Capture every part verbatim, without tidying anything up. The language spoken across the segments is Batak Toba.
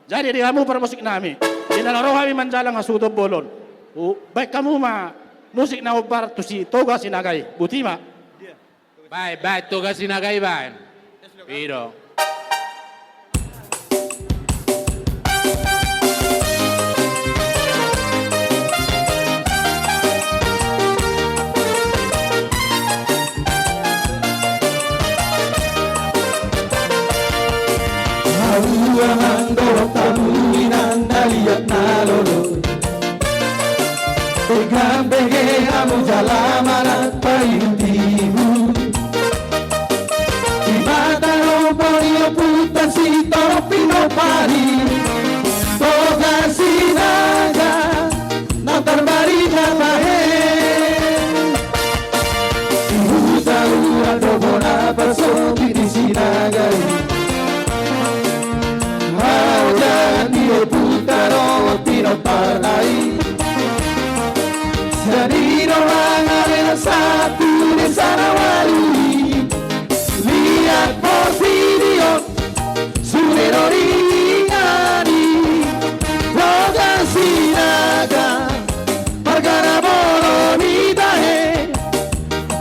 Jadi di hamu parmusik nami, di na ro hami manjalang hasuhuton bolon, baen hamu ma musik na hombar tu si Toga Sinaga i. Boti ma. Baen, baen Toga Sinaga i, baen. I do. Ahu amang dohot hamu inang na liat na lolo, denggan bege hamu jala manat paihut-ihut. Di mata ni ompunta si Torop Pinompar i, Toga Sinaga na tarbarita tahe. Di huta Ural do bona pasogit di Sinaga i. Haojangan ni ompunta dohot pinomparna i. Sian i do mangalehon sahat tu desa na ualu i. Liat portibi on, sude do diingani Toga Sinaga, marga na bolon i tahe.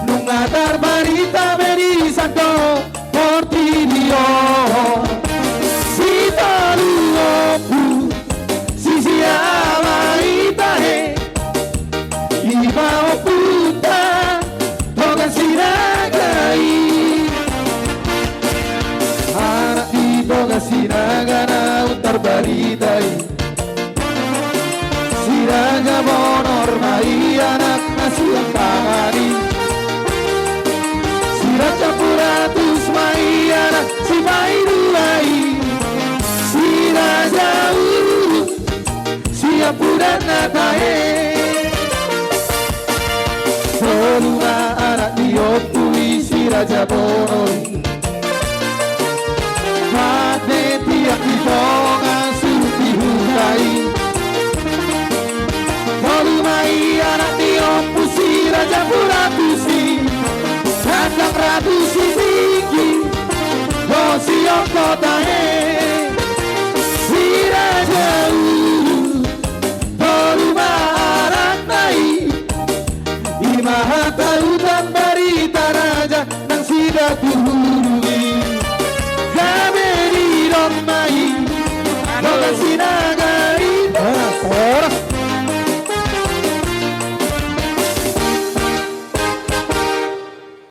Nunga tarbarita be di sandok portibi on. Si tolu ompu, si sia ma i tahe. I ma ompunta Toga Sinaga i. Anak ni Toga Sinaga naung tarbarita i. Si Raja Bonor ma i anakna siampangan i. Si Raja Puratus ma i anak sipaidua i. Si Raja Ulu siampudanna tahe. Tolu ma anak ni ompu i si Raja Bonor i. Mate tiak di tonga suhut ni huta i. Tolu ma i anak ni ompu si Raja Puratus i. Sandang Ratu Sitingki dohot si Ongko tahe. Si Raja Ulu tolu ma anakna i. I ma hata udan barita raja nang Sidatuhulu i. Gabe didok ma i Toga Sinaga